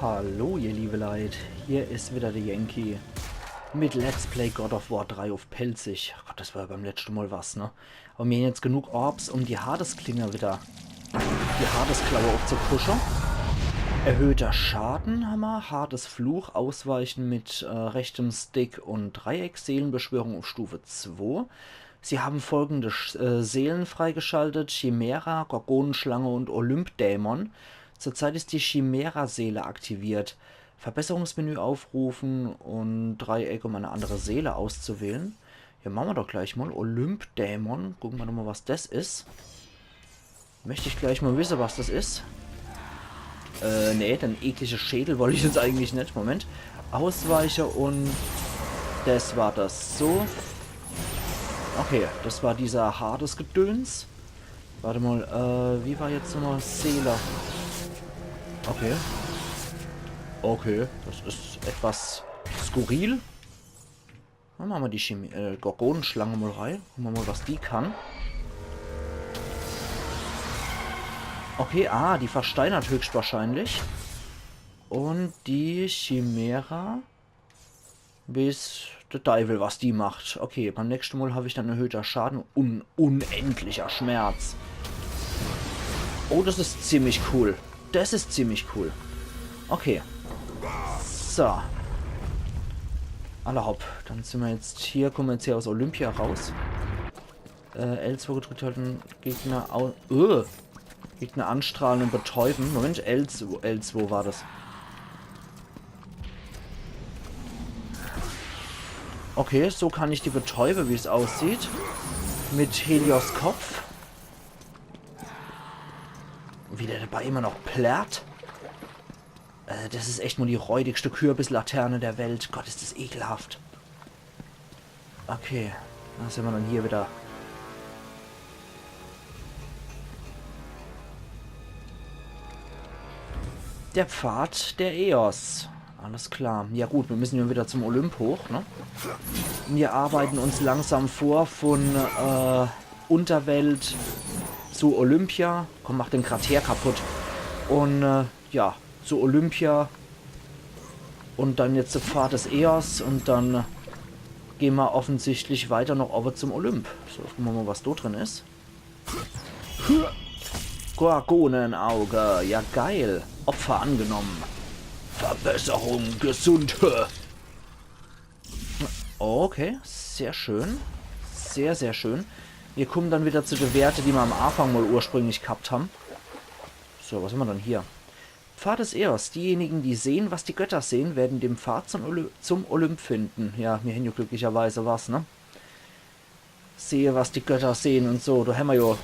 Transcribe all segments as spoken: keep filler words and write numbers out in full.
Hallo, ihr liebe Leit, hier is wieder de Yankee mit Let's Play God of War drei uff Pälzisch. Gott, das war ja beim letschte Mol was, ne? Awwer mir hän jetzt genug Orbs, um die Hades-Klinge wieder, die Hades-Klaue uffzupusche. Erhöhter Schaden hammer, Hades Fluch, Ausweichen mit äh, rechtem Stick und Dreieck, Seelenbeschwörung uff Stufe zwei. Sie haben folgende Sch äh, Seelen freigeschaltet: Chimära, Gorgonenschlange und Olympdämon. Zurzeit ist die Chimära-Seele aktiviert. Verbesserungsmenü aufrufen und Dreieck, um eine andere Seele auszuwählen. Ja, mache mer doch gleich mol. Olympdämon. Gucke mer doch mol, was das is. Möcht ich gleich mol wisse, was das is. Äh, nee, den eklige Schädel wollt ich jetzt eigentlich net. Moment. Ausweiche und das war das. So. Okay, das war dieser Hades-Gedöns. Wart mol, äh, wie war jetzt nochmol Seele? Okay. Okay, das is etwas skurril. Dann mache mer die Chimä äh, Gorgonenschlange mol rei. Gucke mer mol, was die kann. Okay, ah, die versteinert höchstwahrscheinlich. Und die Chimära. Weeß de Deiwel, was die macht. Okay, beim nächschte Mol hab ich dann erhöhter Schaden und unendlicher Schmerz. Oh, das is ziemlich cool. Das is ziemlich cool. Okay. So. Alla hopp. Dann sin mer jetzt hier, kumme mer jetzt hier aus Olympia raus. Äh, L zwei gedrückt halten, Gegner au äh, Gegner anstrahlen und betäuben. Moment, L zwei, L zwei war das. Okay, so kann ich die betäube, wie's aussieht. Mit Helios Kopf. Wie der dabei immer noch plärrt. Äh, das is echt nur die räudigste Kürbislaterne der Welt. Gott, is das ekelhaft. Okay, was hämmer dann hier wieder? Der Pfad der Eos. Alles klar. Ja gut, mir müssen ja wieder zum Olymp hoch, ne? Mir arbeiten uns langsam vor von äh, Unterwelt zu Olympia. Komm, mach den Krater kaputt. Und äh, ja, zu Olympia. Und dann jetzt de Pfad des Eos und dann gehn mer offensichtlich weiter noch owwe zum Olymp. So, gucke mer mol, was do drin is. Gorgonenauge, ja geil. Opfer angenommen. Verbesserung, gesund. Okay, sehr schön. Sehr, sehr schön. Mir kummen dann wieder zu de Werte, die mer am Anfang mol ursprünglich gehabt ham. So, was hämmer dann hier? Pfad des Eos. Diejenigen, die sehen, was die Götter sehen, werden den Pfad zum, Olymp, zum Olymp finden. Ja, mir hän jo glücklicherweise was, ne? Sehe, was die Götter sehen und so. Do hämmer jo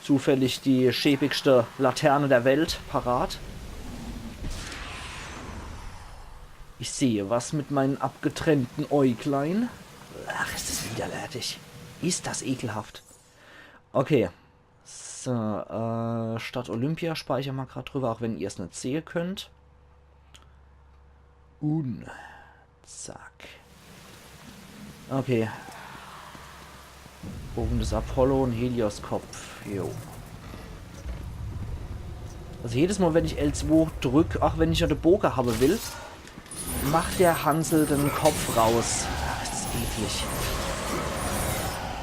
zufällig die schäbigste Laterne der Welt parat. Ich sehe was mit meinen abgetrennten Äuglein. Ach, is das widerwärtig. Is das ekelhaft. Okay. So, äh, Stadt Olympia speichern mer grad drüber, auch wenn ihr's net sehe könnt. Un. Zack. Okay. Bogen des Apollo und Helios Kopf. Jo. Also jedes Mol, wenn ich L zwei drück, auch wenn ich noch de Boge habe will, macht der Hansel den Kopf raus. Ah, is das eklig.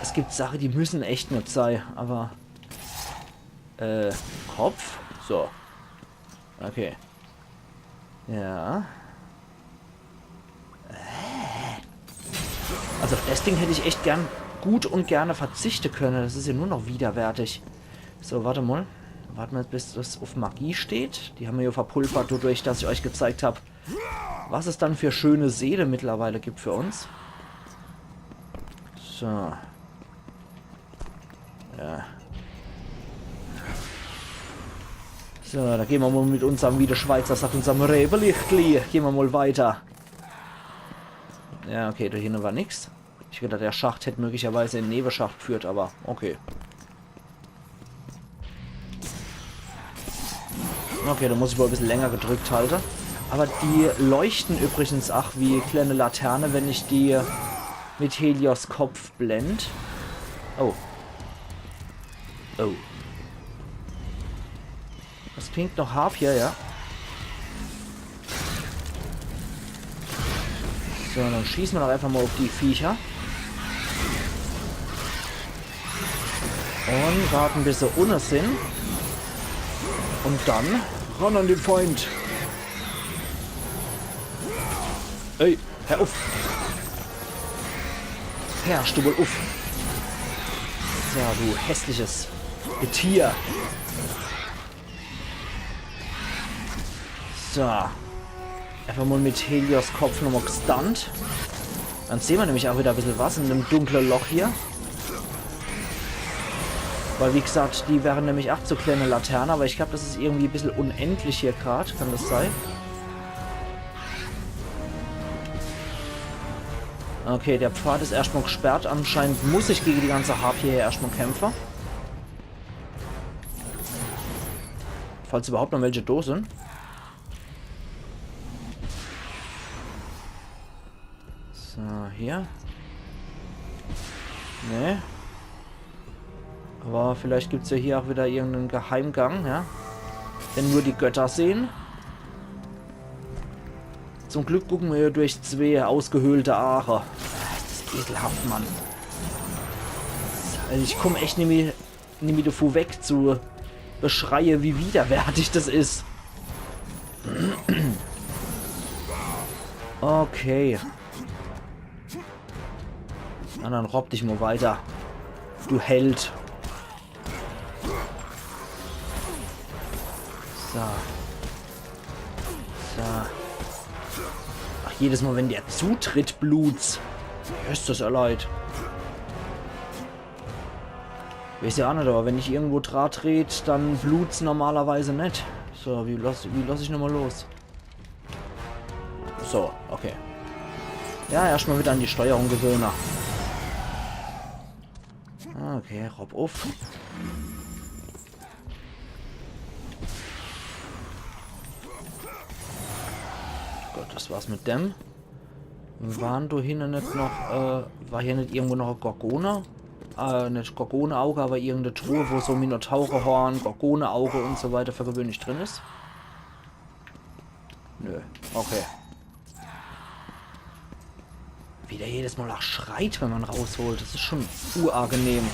Es gibt Sache, die müssen echt net sei, aber äh, Kopf? So. Okay. Ja. Also auf das Ding hätt ich echt gern, gut und gerne verzichte könne. Das is ja nur noch widerwärtig. So, warte mol. Warte mer, bis das auf Magie steht. Die hämmer jo verpulvert, dadurch, dass ich euch gezeigt hab, was es dann für schöne Seele mittlerweile gibt für uns. So. Ja. So, do gehn mer mol mit unserm, wie de Schweizer sagt, unserm Räwelichtli. Gehn mer mol weiter. Ja, okay, do hinne war nix. Ich gedacht, der Schacht hätt möglicherweise in Neweschacht geführt, aber okay. Okay, do muss ich wohl e bissel länger gedrückt halte. Aber die leuchten übrigens ach wie kleine Laterne, wenn ich die mit Helios Kopf blend. Oh. Oh. Das klingt noch Harfe, ja. So, dann schieße mer doch einfach mal uff die Viecher. Un warten, bis se unne sin. Un dann ran an den Feind. Ey, hör uff. Hörsch du wohl uff. So, du hässliches Getier. So. Einfach mal mit Helios Kopf nochmal gestunt. Dann sehn mer nämlich auch wieder e bissel was in dem dunkle Loch hier. Weil, wie gesagt, die wären nämlich auch zu kleine Laterne, aber ich glaub, das is irgendwie e bissel unendlich hier grad. Kann das sei? Okay, der Pfad is erscht mal gesperrt. Anscheinend muss ich gege die ganze Harpie hier erscht mal kämpfe. Falls überhaupt noch welche do sin. So, hier. Nee. Aber vielleicht gibt's ja hier auch wieder irgendeinen Geheimgang, ja. Den nur die Götter sehen. Zum Glück gucken wir hier durch zwee ausgehöhlte Aache. Das is ekelhaft, Mann. Also ich komm echt nimmi, nimmi davor weg zu beschreie, wie widerwärtig das is. Okay. Na, dann robb dich mal weiter. Du Held. So. So. Ach, jedes Mal, wenn der zutritt, blut's. Jesses, Leit. Weiß ja auch net, aber wenn ich irgendwo dra tret, dann blut's normalerweise net. So, wie lass, wie lass ich nochmal los? So, okay. Ja, erscht mal wieder an die Steuerung gewöhne. Okay, robb uff. Gut, das war's mit dem. Waren do hinne net noch, äh, war hier net irgendwo noch e Gorgone? Äh, net Gorgone-Auge, aber irgende Truhe, wo so Minotaure-Horn, Gorgone-Auge und so weiter für gewöhnlich drin is? Nö. Okay. Wie der jedes Mal auch schreit, wenn man rausholt. Das is schon unangenehm.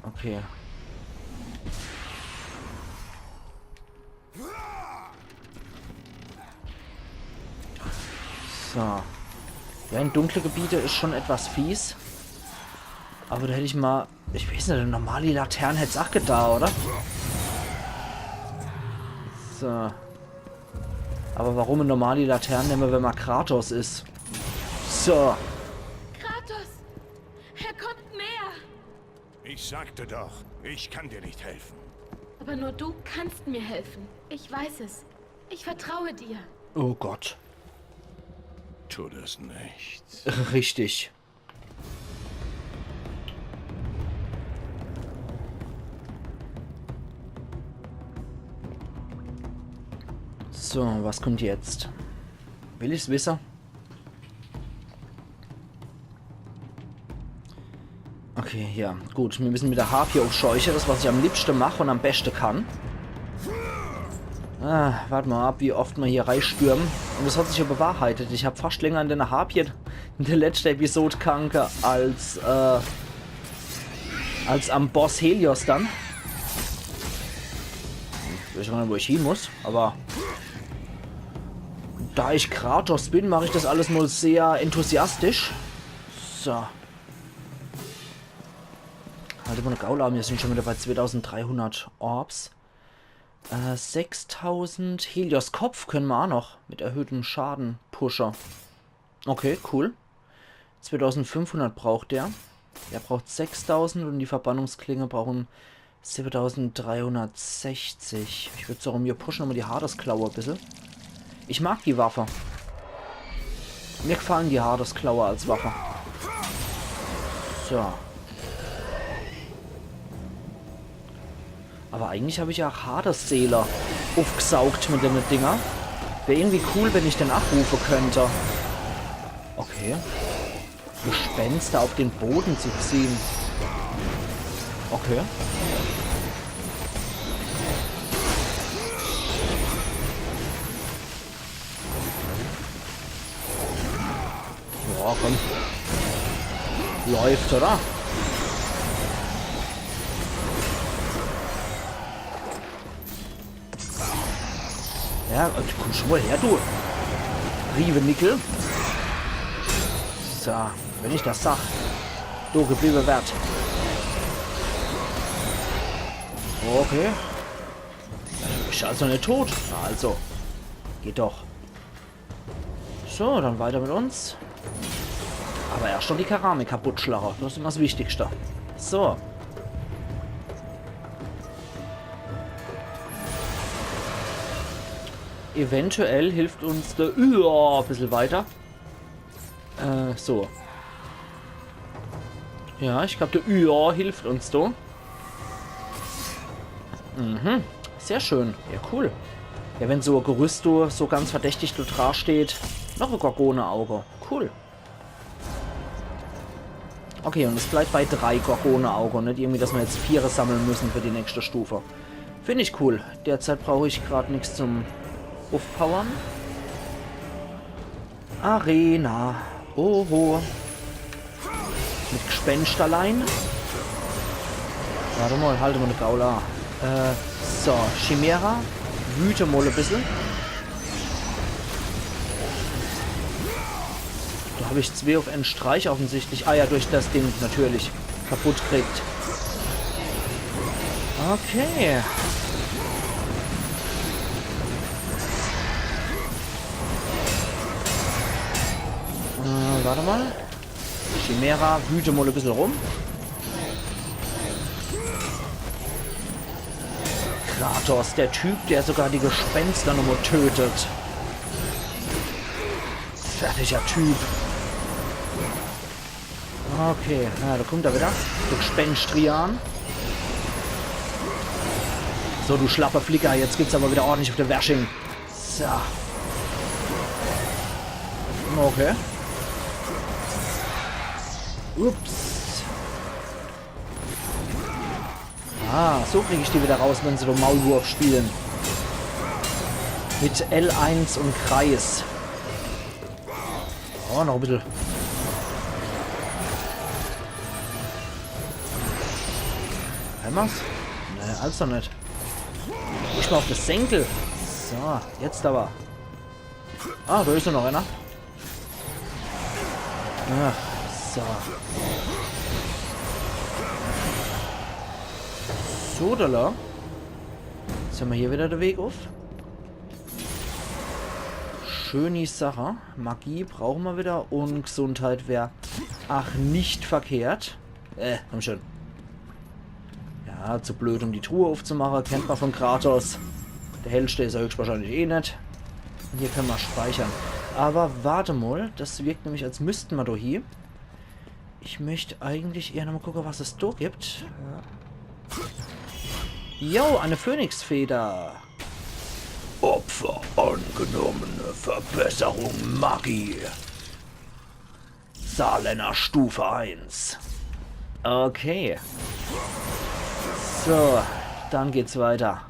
Okay. So. Ja, in dunkle Gebiete is schon etwas fies. Aber da hätt ich mal, ich weiß net, e normali Latern hätt's auch getan, oder? So. Aber warum e normali Latern nemme, wenn man Kratos is? So. Kratos! Er kommt näher! Ich sagte doch, ich kann dir nicht helfen. Aber nur du kannst mir helfen. Ich weiß es. Ich vertraue dir. Oh Gott. Tu das nicht. Richtig. So, was kommt jetzt? Will ich's wisse? Okay, ja, gut. Mir müssen mit der Harpie uffscheuche, das, was ich am liebste mach und am beste kann. Ah, wart mal ab, wie oft mer hier reistürmen. Und es hat sich ja bewahrheitet. Ich hab fast länger an der Harpie in der letzten Episode ghange als, äh, als am Boss Helios dann. Ich weiß gar net, wo ich hin muss, aber da ich Kratos bin, mach ich das alles mal sehr enthusiastisch. So. Halt immer noch Gaula, wir sind schon wieder bei zweitausenddreihundert Orbs. Äh, sechstausend Helios Kopf können wir auch noch mit erhöhtem Schaden pushen. Okay, cool. Zweitausendfünfhundert braucht der. Der braucht sechstausend und die Verbannungsklinge brauchen siebentausenddreihundertsechzig. Ich würd sagen, wir pushen nochmal die Hades-Klaue e bissel. Ich mag die Waffe. Mir gefallen die Hades-Klaue als Waffe. So. Aber eigentlich hab ich ja Hades Seele uffgesaugt mit denne Dinger. Wär irgendwie cool, wenn ich den abrufe könnt. Okay. Gespenster auf den Boden zu ziehen. Okay. Oh, komm. Läuft, oder? Ja, und komm schon mal her, du. Riewenickel. So, wenn ich das sag. Du gebliebe Wert. Okay. Ist also net tot. Na also. Geht doch. So, dann weiter mit uns. Aber erscht noch die Keramik kaputt schlache. Das is immer das Wichtigste. So. Eventuell hilft uns der Ü-, oh, e bissel weiter. Äh, so. Ja, ich glaub, der Ü-, oh, hilft uns do. Mhm. Sehr schön. Ja, cool. Ja, wenn so e Gerüst do so ganz verdächtig do dra steht. Noch e Gorgone-Auge. Cool. Okay, und es bleibt bei drei Gorgone-Auge, net irgendwie, dass wir jetzt viere sammeln müssen für die nächste Stufe. Find ich cool. Derzeit brauch ich grad nix zum Uffpowern. Arena. Oho. Mit Gespensterlein. Wart mal, halt mal de Gaul a. Äh, so, Chimera. Wüte mal e bissel. Do hab ich zwee uff en Streich offensichtlich. Ah ja, durch das Ding natürlich kaputt kriegt. Okay. Äh, wart mal. Chimera, wüte mal e bissel rum. Kratos, der Typ, der sogar die Gespenster nochmal tötet. Fertiger Typ. Okay, ja, do kommt er wieder. Du Gespenstrian. So, du schlapper Flicker, jetzt gibt's aber wieder ordentlich uff de Wersching. So. Okay. Ups. Ah, so krieg ich die wieder raus, wenn se do Maulwurf spielen. Mit L eins und Kreis. Oh, noch e bissel. Hämmer's? Nee, also net. Ich war uff de Senkel. So, jetzt aber. Ah, do is noch einer. Ach, so. So, do lang. Jetzt hämmer hier wieder de Weg uff. Schöni Sache. Magie brauche mer wieder und Gesundheit wär ach nicht verkehrt. Äh, komm schon. Ja, zu blöd, um die Truhe uffzumache. Kennt mer von Kratos. De hellschte is er höchstwahrscheinlich eh net. Und hier könne mer speichern. Aber warte mal, das wirkt nämlich, als müssten mer doch hier. Ich möcht eigentlich eher nochmal gucke, was es do gibt. Ja. Jo, eine Phönixfeder. Opfer angenommen. Verbesserung Magie. Saarlänner Stufe eins. Okay. So, dann geht's weiter.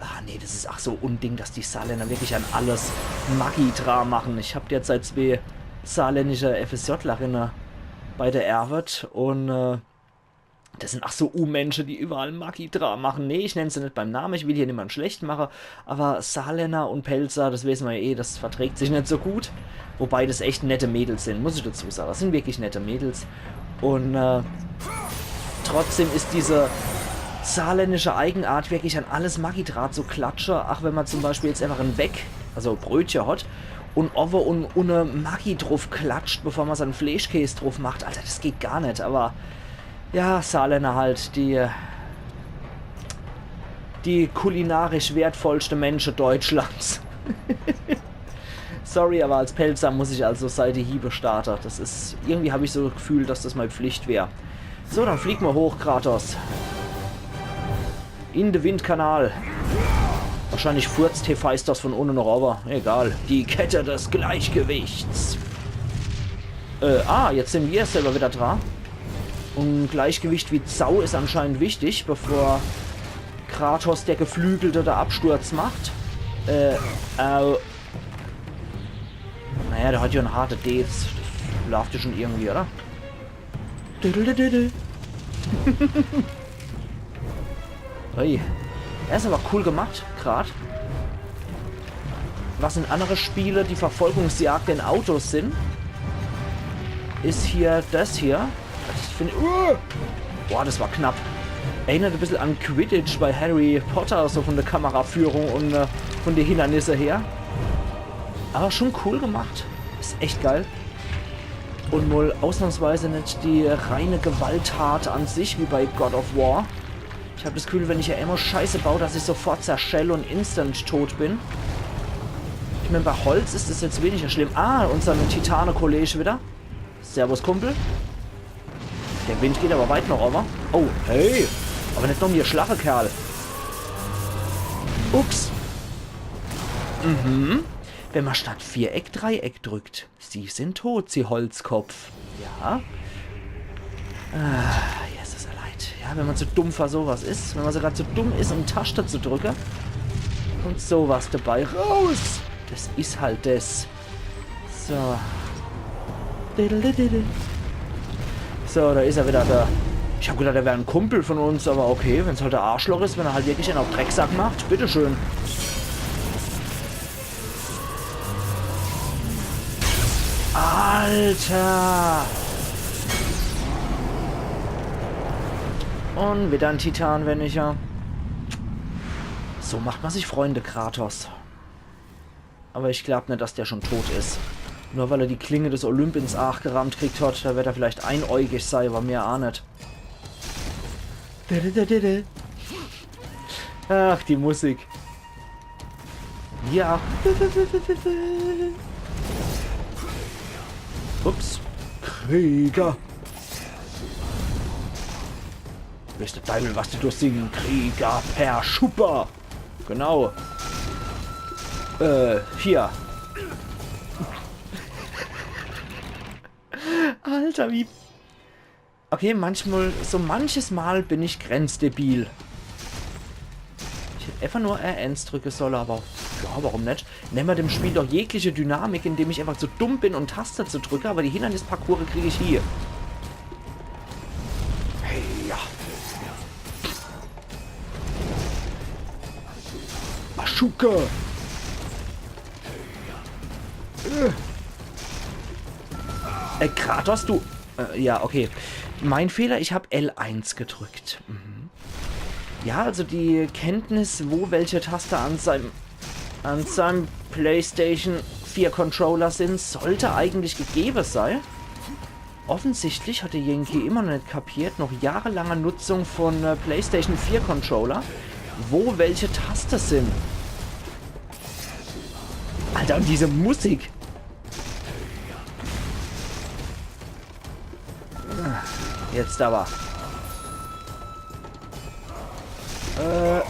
Ah, nee, das is ach so Unding, dass die Saarlänner wirklich an alles Magie dra machen. Ich hab derzeit zwee saarlännische FSJlerinne bei der Ärwet und, äh, das sind ach so Unmensche, die überall Magie dra machen. Nee, ich nenn se net beim Name, ich will hier niemand schlecht mache, aber Saarlänner und Pälzer, das wisse mer ja eh, das verträgt sich net so gut. Wobei das echt nette Mädels sind, muss ich dazu sagen. Das sind wirklich nette Mädels. Und, äh, trotzdem is diese saarlännische Eigenart, wirklich an alles Magie dra zu klatsche, ach wenn mer zum Beispiel jetzt einfach en Weck, also Brötche hat, und owwe und unne Magie druff klatscht, bevor mer sein Fleischkäs druff macht. Alter, das geht gar net, aber ja, Saarlänner halt, die, die kulinarisch wertvollste Mensche Deutschlands. Sorry, aber als Pälzer muss ich also sei die Hiebe starte. Das is, irgendwie hab ich so das Gefühl, dass das mei Pflicht wär. So, dann flieg mer hoch, Kratos. In de Windkanal. Wahrscheinlich furzt Hephaistos von unne noch, aber egal. Die Kette des Gleichgewichts. Äh, ah, jetzt sind wir selber wieder dra. Und Gleichgewicht wie Sau is anscheinend wichtig, bevor Kratos der Geflügelte de Absturz macht. Äh, au. Na, Ja, der hat jo en harte Deez. Das laaft jo schon irgendwie, oder? Düdelüdüdü. Ui. Er is aber cool gemacht, grad. Was in andere Spiele die Verfolgungsjagd in Autos sin, is hier das hier. Das find ich, uh, boah, das war knapp. Erinnert e bissel an Quidditch bei Harry Potter, so von der Kameraführung und äh, von de Hindernisse her. Aber schon cool gemacht. Is echt geil. Und mol ausnahmsweise net die reine Gewalttat an sich, wie bei God of War. Ich hab das Gefühl, wenn ich ja immer Scheiße baue, dass ich sofort zerschell und instant tot bin. Ich mein, bei Holz is es jetzt weniger schlimm. Ah, unser Titane-Kollege wieder. Servus, Kumpel. Der Wind geht aber weit noch, oder? Oh, hey. Aber net noch mir schlache, Kerl. Ups. Mhm. Wenn man statt Viereck Dreieck drückt. Sie sind tot, Sie Holzkopf. Ja. Ah, Jesus, leid. Ja, wenn man zu dumm für sowas is, wenn man sogar zu dumm is, um Taste zu drücke, kommt sowas dabei raus. Das is halt das. So. Diddle, diddle. So, da is er wieder, der. Ich hab gedacht, er wär en Kumpel von uns, aber okay, wenn's halt der Arschloch is, wenn er halt wirklich en auf Drecksack macht, bitteschön. Alter! Und wieder en Titan, wenn ich ja. So macht man sich Freunde, Kratos. Aber ich glaub net, dass der schon tot is. Nur weil er die Klinge des Olymp ins Aach gerammt kriegt hat, da werd er vielleicht einäugig sei, aber mehr aa net. Ach, die Musik. Ja. Ups. Krieger. Weeß de Deiwel, was die do singe. Krieger per Schupper. Genau. Äh, hier. Alter, wie... Okay, manchmal, so manches Mal bin ich grenzdebil. Ich hätt einfach nur R eins drücke solle, aber ja, warum net? Nemme mer dem Spiel doch jegliche Dynamik, indem ich einfach zu dumm bin, um Taste zu drücke, aber die Hindernisparcours krieg ich hie. Hey, ja. Ashuka! Äh, Kratos, du... Äh, ja, okay. Mein Fehler, ich hab L eins gedrückt. Mhm. Ja, also die Kenntnis, wo welche Taste an seinem, an seinem PlayStation vier Controller sind, sollte eigentlich gegebe sei. Offensichtlich hat der Yankee immer noch net kapiert, noch jahrelanger Nutzung von äh, PlayStation vier Controller, wo welche Taste sind. Alter, und diese Musik. Jetzt aber. Äh.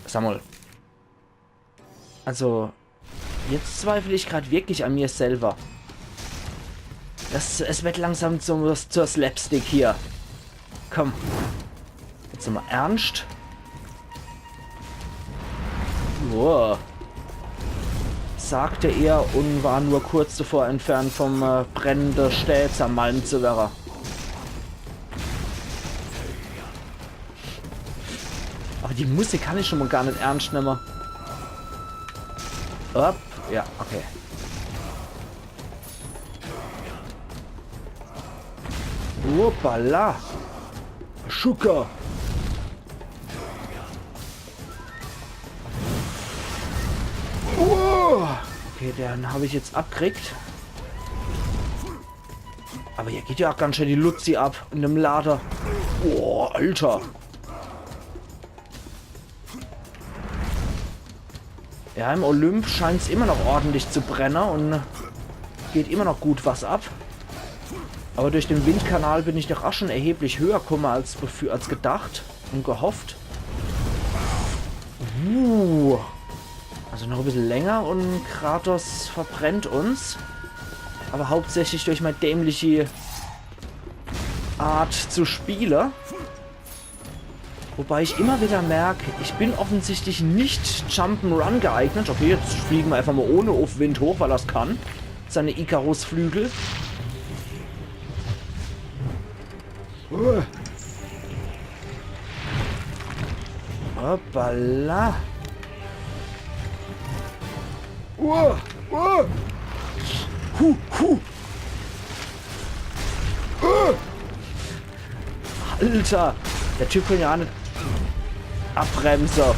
Sag mal. Also, jetzt zweifle ich grad wirklich an mir selber. Das, es wird langsam zum, zur Slapstick hier. Komm. Jetzt nochmal ernst. Boah. Sagte er und war nur kurz davor entfernt vom äh, brennende Stää zermalmt zu werre. Aber die Musik kann ich schon mal gar net ernst nemme. Hopp. Ja, okay. Hoppala. Schuka. Oh. Okay, den hab ich jetzt abkriegt. Aber hier geht ja auch ganz schön die Luzi ab in dem Lade. Boah, Alter. Ja, im Olymp scheint's immer noch ordentlich zu brenne und geht immer noch gut was ab. Aber durch den Windkanal bin ich doch auch schon erheblich höher komme als, befü- als gedacht und gehofft. Uh. Also noch ein bisschen länger und Kratos verbrennt uns. Aber hauptsächlich durch meine dämliche Art zu spielen. Wobei ich immer wieder merk, ich bin offensichtlich net Jump'n'Run geeignet. Okay, jetzt fliege mer einfach mol ohne Uffwind hoch, weil er's kann. Seine Ikarus-Flügel. Hoppala. Uah, uah. Hu, hu. Uah. Alter, der Typ kann ja net abbremse.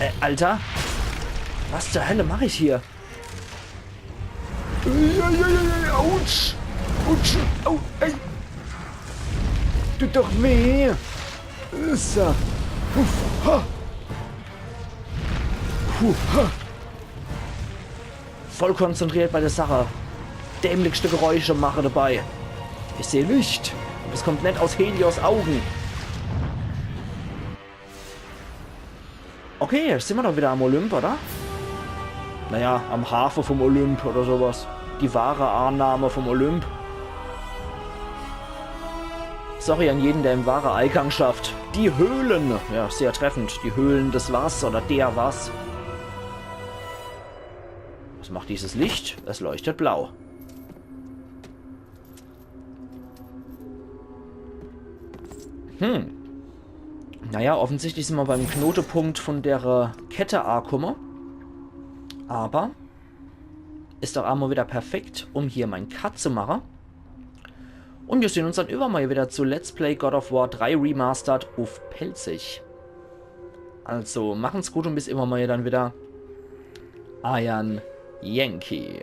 Äh, Alter? Was zur Hölle mach ich hier? Uiuiui, autsch! Autsch! Au, ey! Tut doch weh! So. Puh, ha! Puh, ha! Voll konzentriert bei der Sache. Dämlichste Geräusche mache dabei. Ich seh Licht. Und es kommt net aus Helios Augen. Okay, jetzt sin mer doch wieder am Olymp, oder? Naja, am Hafe vom Olymp oder sowas. Die wahre Annahme vom Olymp. Sorry an jeden, der im wahre Eingang schafft. Die Höhlen. Ja, sehr treffend. Die Höhlen des was oder der was. Was macht dieses Licht? Es leuchtet blau. Hm. Naja, offensichtlich sin mer beim Knotepunkt von der, äh, Kette akumme. Aber is doch emol wieder perfekt, um hier mein Cut zu mache. Und wir sehen uns dann übermorje wieder zu Let's Play God of War drei Remastered uff Pälzisch. Also machen's gut und bis übermorje dann wieder. Eiern Yankee.